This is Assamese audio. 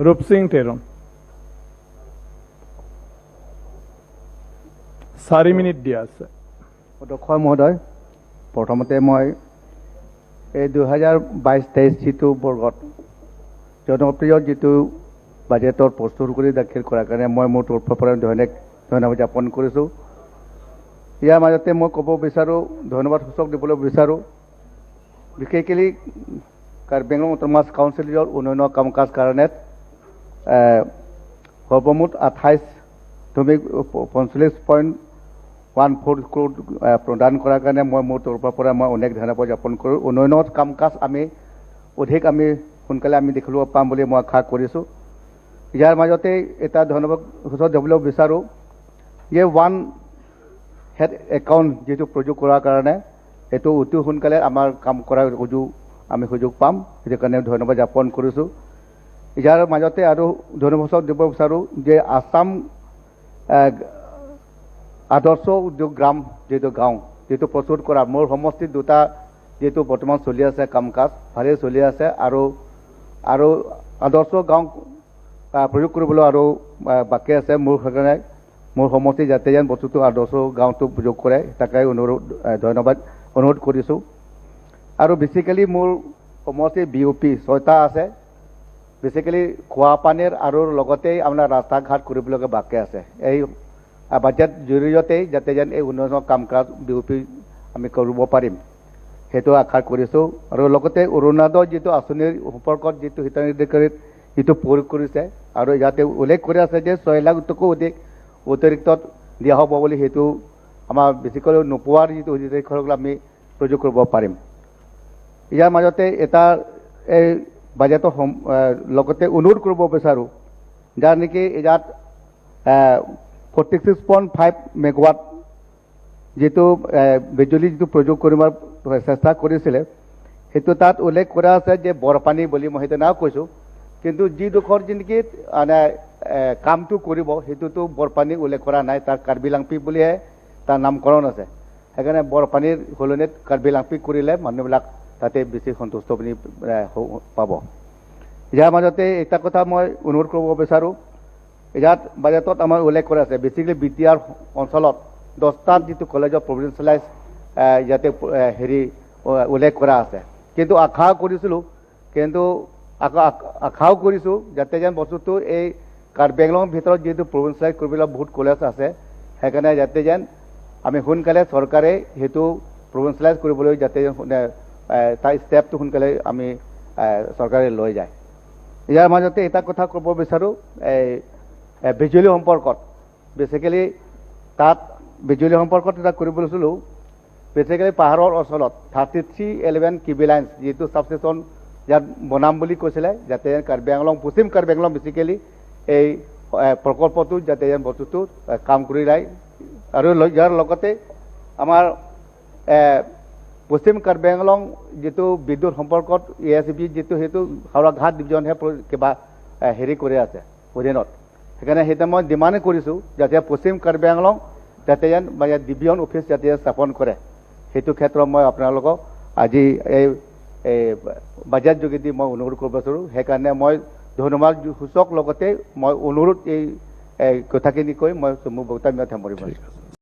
ৰূপসিং টেৰন। 4 মিনিট দিয়া আছে। অধ্যক্ষ মহোদয়, প্ৰথমতে মই এই 2022-23 যিটো বৰ্গত জনপ্ৰিয় যিটো বাজেটৰ প্ৰস্তুত কৰি দাখিল কৰাৰ কাৰণে মই মোৰ তৰফৰ পৰা ধন্যবাদ জ্ঞাপন কৰিছোঁ। ইয়াৰ মাজতে মই ক'ব বিচাৰোঁ, ধন্যবাদ সূচক দিবলৈ বিচাৰোঁ, বিশেষকৈ কাৰ্বি আংলং অট'নমাছ কাউন্সিলৰ উন্নয়নৰ কাম কাজ কাৰণে সৰ্বমুঠ 28.45.14 ক্ৰ'ৰ প্ৰদান কৰাৰ কাৰণে মই মোৰ তৰফৰ পৰা মই অনেক ধন্যবাদ জ্ঞাপন কৰোঁ। উন্নয়নৰ কাম কাজ আমি অধিক আমি সোনকালে আমি দেখিব পাম বুলি মই আশা কৰিছোঁ। ইয়াৰ মাজতে এটা ধন্যবাদ সূচক দিবলৈ বিচাৰোঁ যে ওৱান হেড একাউণ্ট যিটো প্ৰয়োগ কৰাৰ কাৰণে এইটো অতি সোনকালে আমাৰ কাম কৰাৰ সুযোগ আমি সুযোগ পাম, সেইটো কাৰণে ধন্যবাদ জ্ঞাপন কৰিছোঁ। ইয়াৰ মাজতে আৰু ধন্যবাদ দিব বিচাৰোঁ যে আছাম আদৰ্শ উদ্যোগ গ্ৰাম যিটো গাঁও যিটো প্ৰস্তুত কৰা মোৰ সমষ্টিত দুটা যিটো বৰ্তমান চলি আছে, কাম কাজ ভালেই চলি আছে আৰু আৰু আদৰ্শ গাঁও প্ৰয়োগ কৰিবলৈ আৰু বাকী আছে। মোৰ সেইকাৰণে মোৰ সমষ্টি যাতে যেন বস্তুটো আদৰ্শ গাঁওটো প্ৰয়োগ কৰে, তাকে অনুৰোধ, ধন্যবাদ অনুৰোধ কৰিছোঁ। আৰু বেচিকেলি মোৰ সমষ্টিৰ বি অ' পি ছয়টা আছে। বেচিকেলি খোৱা পানীৰ আৰু লগতে আপোনাৰ ৰাস্তা ঘাট কৰিবলৈকে বাকী আছে। এই বাজেট জৰিয়তে যাতে যেন এই উন্নয়নৰ কাম কাজ বি অ' পি আমি কৰিব পাৰিম, সেইটো আশা কৰিছোঁ। আৰু লগতে অৰুণোদয় যিটো আঁচনিৰ সম্পৰ্কত যিটো হিতাধিকাৰীত যিটো প্ৰয়োগ কৰিছে আৰু ইয়াতে উল্লেখ কৰি আছে যে 6 লাখতকৈও অধিক অতিৰিক্ত দিয়া হ'ব বুলি, সেইটো আমাৰ বেছিকৈ নোপোৱাৰ যিটো অধিকাৰীসকল আমি প্ৰয়োগ কৰিব পাৰিম। ইয়াৰ মাজতে এটা এই বাজেটৰ লগতে অনুৰোধ কৰিব বিচাৰোঁ, যাৰ নেকি ইয়াত 46.5 মেগাৱাট যিটো বিজুলী যিটো প্ৰয়োগ কৰিব চেষ্টা কৰিছিলে, সেইটো তাত উল্লেখ কৰা আছে যে বৰপানী বুলি, মই সেইটো নাও কৈছোঁ, কিন্তু যিডোখৰ যি নেকি মানে কামটো কৰিব, সেইটোতো বৰপানী উল্লেখ কৰা নাই, তাৰ কাৰ্বি লাংপি বুলিহে তাৰ নামকৰণ আছে। সেইকাৰণে বৰপানীৰ সলনিত কাৰ্বি লাংপি কৰিলে মানুহবিলাক তাতে বেছি সন্তুষ্ট বুলি পাব। ইয়াৰ মাজতে এটা কথা মই অনুৰোধ কৰিব বিচাৰোঁ, ইয়াত বাজেটত আমাৰ উল্লেখ কৰা আছে বেচিকেলি বি টি আৰ অঞ্চলত 10টাত যিটো কলেজৰ প্ৰভিন্সিয়েলাইজ ইয়াতে হেৰি উল্লেখ কৰা আছে, কিন্তু আশা কৰিছিলোঁ, কিন্তু আশাও কৰিছোঁ যাতে যেন বস্তুটো এই কাৰ্বি আংলঙৰ ভিতৰত যিহেতু প্ৰভিন্সিয়েলাইজ কৰিবলৈ বহুত কলেজ আছে, সেইকাৰণে যাতে যেন আমি সোনকালে চৰকাৰে সেইটো প্ৰভিন্সিয়েলাইজ কৰিবলৈ যাতে তাৰ ষ্টেপটো সোনকালে আমি চৰকাৰে লৈ যায়। ইয়াৰ মাজতে এটা কথা ক'ব বিচাৰোঁ, এই বিজুলী সম্পৰ্কত, বেচিকেলি তাত বিজুলী সম্পৰ্কত এটা কৰিব লৈছিলোঁ। বেচিকেলি পাহাৰৰ অঞ্চলত 3311 কেভি লাইন্স যিটো ছাবষ্টেশ্যন ইয়াত বনাম বুলি কৈছিলে, যাতে কাৰ্বি আংলং, পশ্চিম কাৰ্বি আংলং বেচিকেলি এই প্ৰকল্পটো যাতে বস্তুটো কাম কৰি যায়। আৰু ইয়াৰ লগতে আমাৰ পশ্চিম কাৰ্বি আংলং যিটো বিদ্যুৎ সম্পৰ্কত এ এছ বি যিটো সেইটো হাওৰাঘাট ডিভিজনহে কিবা হেৰি কৰি আছে অধীনত, সেইকাৰণে সেইটো মই ডিমাণ্ড কৰিছোঁ যাতে পশ্চিম কাৰ্বি আংলং যাতে যেন মানে ডিভিজন অফিচ যাতে স্থাপন কৰে। সেইটো ক্ষেত্ৰত মই আপোনালোকক আজি এই এই বাজেট যোগেদি মই অনুৰোধ কৰিব বিচাৰোঁ। সেইকাৰণে মই ধন্যবাদ সূচক লগতে মই অনুৰোধ এই এই কথাখিনি কৈ মই মোৰ বক্তব্য সামৰিব।